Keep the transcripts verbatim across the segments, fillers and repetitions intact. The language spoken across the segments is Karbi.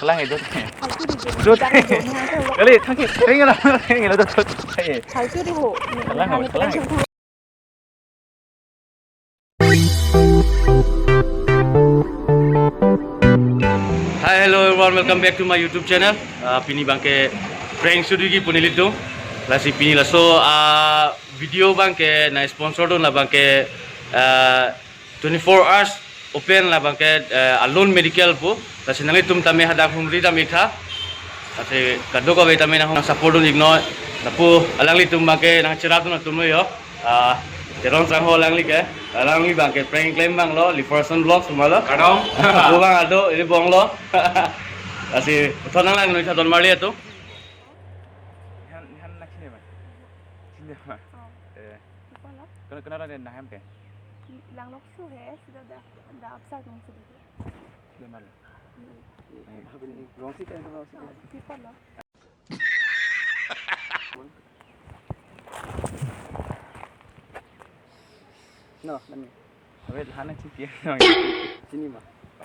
Lang itu. Dot. Kali, thank you. Thank you lah. Thank you lah, dot, dot. Hai. Hai, itu di ho. Lang, lang. Hi, hello everyone, welcome back to my YouTube channel. Uh, pini abangke prank shoot lagi pu nelitum. Lasi pini laso, uh, video abangke na sponsor dun la abangke, uh, twenty-four hours open la abangke, uh, Alone Medical pu. Lasi nanglitum tame hadak humri dam-ik tha. Lasi kadokave tame nang support dun-ik noi. Lapu alanglitum abangke nang cherap dun atum lo yo. Ah, Teron sangho alangli ke, alangli abangke prank klem abang lo, Liverson Vlogs ma lo. Kadong. Bo abang ado, ili bong lo. Lasi, puthot nang lang noi tha don marli atum. Nihan, nihan nang chini ma? Chini ma? Oh. Eh. Ipo lo? Kono, kono ra ne nahem ke? Langlokso he, sida da, da apsa dong sida. Sida ma lo? Hmm. Rong si kan rong si. Oh, ipo lo? No, nani? Abe, la nang chini ke? Chini ma?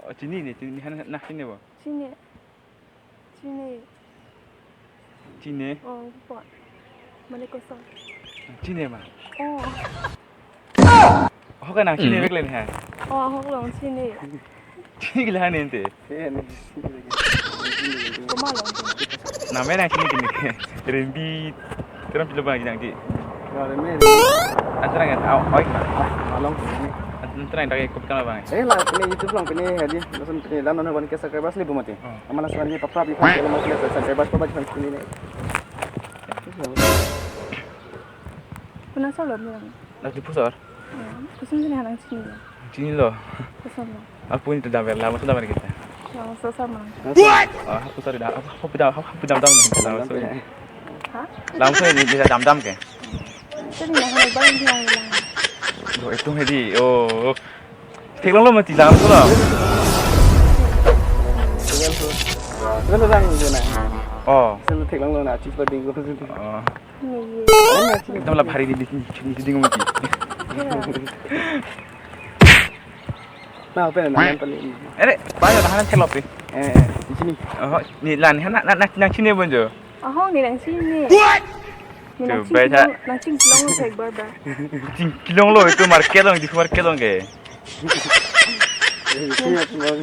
Oh, chini ne, chini, nihan nang chini bo? Chini. Chini. Chini? Oh, ipo. Mane kosong. Chini ma? Oh. Ahok ke nang chini Hmm. vek le nihan? Oh, ahok along chini. Chini ke la nihan te? Eh, nang chini lagi. Komat along chini? Name nang chini kini ke. Rembi, Teron pilo abang nang di. Ya, rembi. Antarang kan, au, oi, ma. Along chini. Antarang dak kopi kam abang? Eh, la, pini YouTube along, pini hadi, lason pini dan nona ban ke subscribers le bu mati. Oh. Amala suan ni papra bi, kalau masih subscribers apa cuma pini ne. Puna solo bilang. Dak di pusar? Ya, koson sini nang chini. Chini lo. Koson lo. Apu ni tu damer, lama sudah damer kita. Lama susah mang. What? Ah, aku tadi dah, apa, apa dah, apa, apa dah, dah, dah, dah, dah. Hah? Langsung ni, ni dah dam-dam ke? Tadi nang hal bang bilang bilang. Lo, itu hedi, oh. Theklong lo mati langsung lo. Selalu orang itu na. Oh. Selalu theklong lo na, chip lo ding ko. Oh. Iya. Itu malah hari di, di, di, di, di, mati. Iya. Nah, apa ya, nang pali. Ere, banyak tahanan celop eh. Eh, eh, di sini. Oh, ni lan, nang, nang, nang, nang chini bonjo. Ahok ni nang chini. What? Ni nang Coba chini, nang chini long lo, saya barbar. Chini long lo, itu market long, di market long ke. Ini aku mau.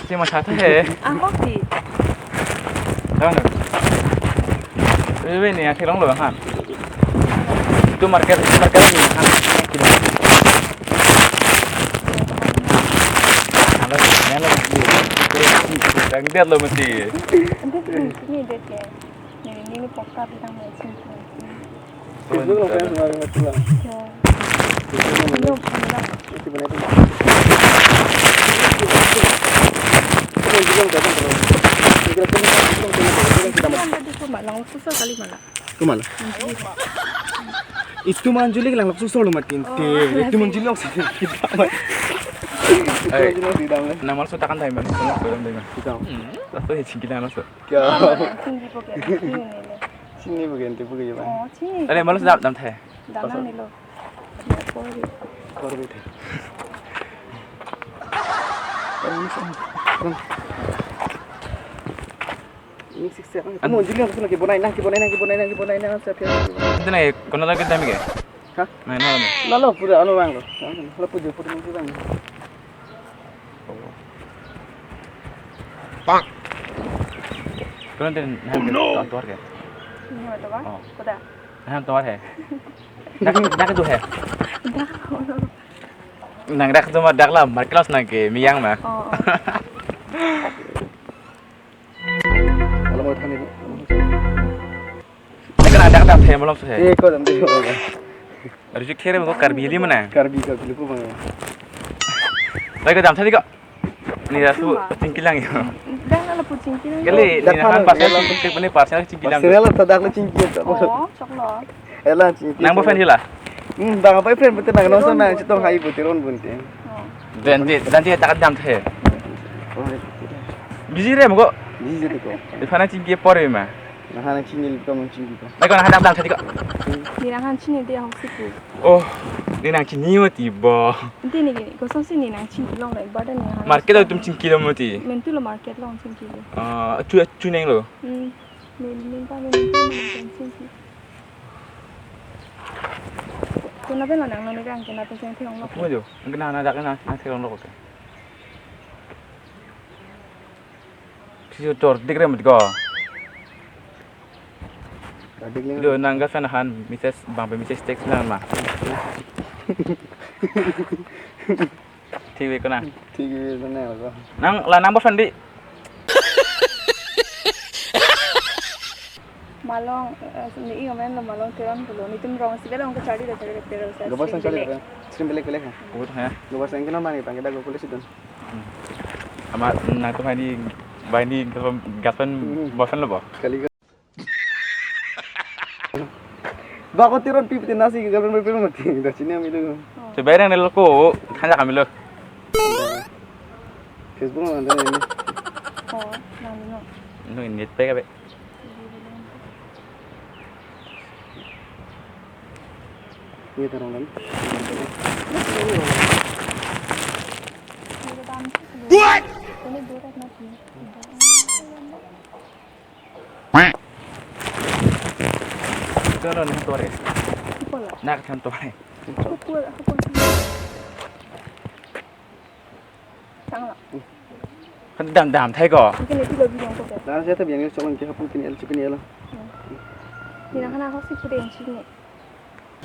Cuma satu he. Ahok di. Tahu nggak? Ini, ini, yang long lo, kan? Itu market, itu market ini, kan? Halo, halo. Yang lihat lo mesti. Ante tu ini dek ya. Ini, ini pokka bilang macam tu. Facebook lo kan semua macam lah. Ya. Facebook lo. Ini pokka. Itu benar itu. Itu yang bilang datang terus. Kira-kira kita mau. Ini anda di rumah, langsuso kali mana? Komat lo? Itu manjuli langsuso lo matin te. Oh. Itu manjuli oksi. Hai. Itu manjuli di dalam. Nama lo sutakan time man. Sutakan time man. Kita. Hmm. Laso ya chingki nama so. Kya? Chingki po ke? Chini po ke, ente po ke, bang? Oh, chini. Are, malo dam, dam the. Dam nang nilo. Kor bete. Ini sih, sih. An- Kamu juli yang kesana, kebonai nang, kebonai nang, kebonai nang, kebonai nang, siap, siap. Itu na, kono lagi time ke? Hah? Main hal. Lalo pura anu bang lo. Lalo pura pura mungkin bang. Bang. Kono tin, nah, oh, no. Tuan tuar ke? Ini apa, Bang? Oh. Kuda. Nah, tuar he. Dak, dak tu he. Dak. Nang dak tu ma dak lam, markelos nang ke, miyang ma. Oh, oh. Kalau mau than ini. Dak kan ada kata he, malom so he. Eh, kau dam deh. Aru jik khere mo Karbi li mana? Karbi, Karbi lupa bang. Baik, dam tadi kok. Ni dah tu, cingkilang ya. Dah lah, lapu cingkilang. Kali, dah ni kan, pasal cingkil, ini pasal cingkilang. Pasal lah, tadak lah cingkil. Oh, sok lo. Ela cingkil. Nang boyfriend hila? Hmm, bang boyfriend betul nang nonton nang cetong hai betul ron bunte. Oh. Dan dia, dan dia tak dam the. Oh, iya. Busy re mo ko? Busy tu ko. Di mana cingkil por ma? Nah, nang chini ko, nang chini ko. Baik, nang hadam dam tadi kok. Ni nang han chini dia hong siku. Oh. Nang chini mati bo. Ante ne kosonsi ne nang chingki longle, barda ne hang. Market atum chingki lo mati. Mentu lo market along chingki lo. Ah, achu achu neng lo. Hmm. Min min pa min pa min chingki. Kona pen lo nang nang ne kang kona pen cheng theklong lo. Mo jo. Ang kena na dak na na theklong lo ke. Sisi tor dik re mati ko. Dik le. Jo nang gasan han message bang pe message text nang ma. Thik ve ko nang. Thik ve ko nang ko. Nang la nang bosan di. Malong, eh, ne i ngamen lo malong teron pulo. Netum rong si belong ke charli da charli da pero sa. Gobor sang charli da. Srim belek belek ha. Gobor ha. Gobor sang kena mani pang kita gobor sidon. Ama nang tu hani bai ni gasan bosan lo bo. Kali ka. Ba ko teron pi piti nasi gasan pi pi mati. Da chini ami lo. Sebenarnya nelo ko hanya kami lo. Facebook mana ada ini? Oh, nang lo. No ini pe ka be. Ini taruh kan? What? Ito na, nang tuwari. Ipola. Nak kan tuwari. Kupul, kupul. Tanglo. Kan dam dam thai ko. Mungkin itu lebih yang kau. Dan saya tu biang ni cuman ke hapu pini el cuman el. Ni nak kena kau si putih yang sini.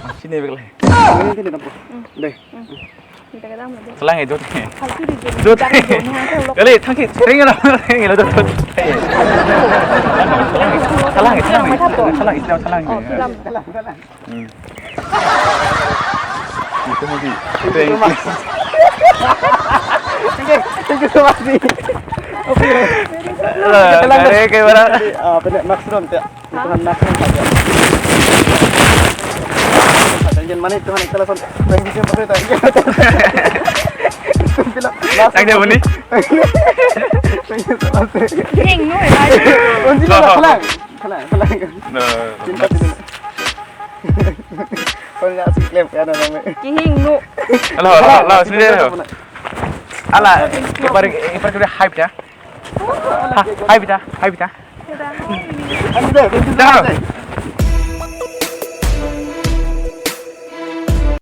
Ah, sini bek le. Ini sini nampak. Hmm. Deh. Hmm. Kita ke dalam aja. Selang itu. Satu di jom. Jom. Dari jom, nah, aku lok. Kali, thank you. Ring lah, ring lah, jom. Selang itu, selang itu, selang itu, selang itu. Oh, selang. Hmm. Itu mesti. Thank you so much. Thank you. Thank you so much, Di. Oke. Lah, kare ke barang. Ah, apa ni, maksud dia? Hah? Tuhan maksud dia. Thank you, mana Tuhan, kita langsung. Thank you, siapa kita? Thank you. Thank you, mana? Thank you so much. Hing, no, ya. Unji lah, kelang. Kelang, kelang. Nah, cinta dulu. Kau nggak sih klaim ya namanya. Kihing nu. Halo, halo, halo, sini deh. Ala, ipar ipar kita hype ya. Ha, hype kita, hype kita. Ada, ada. Jangan.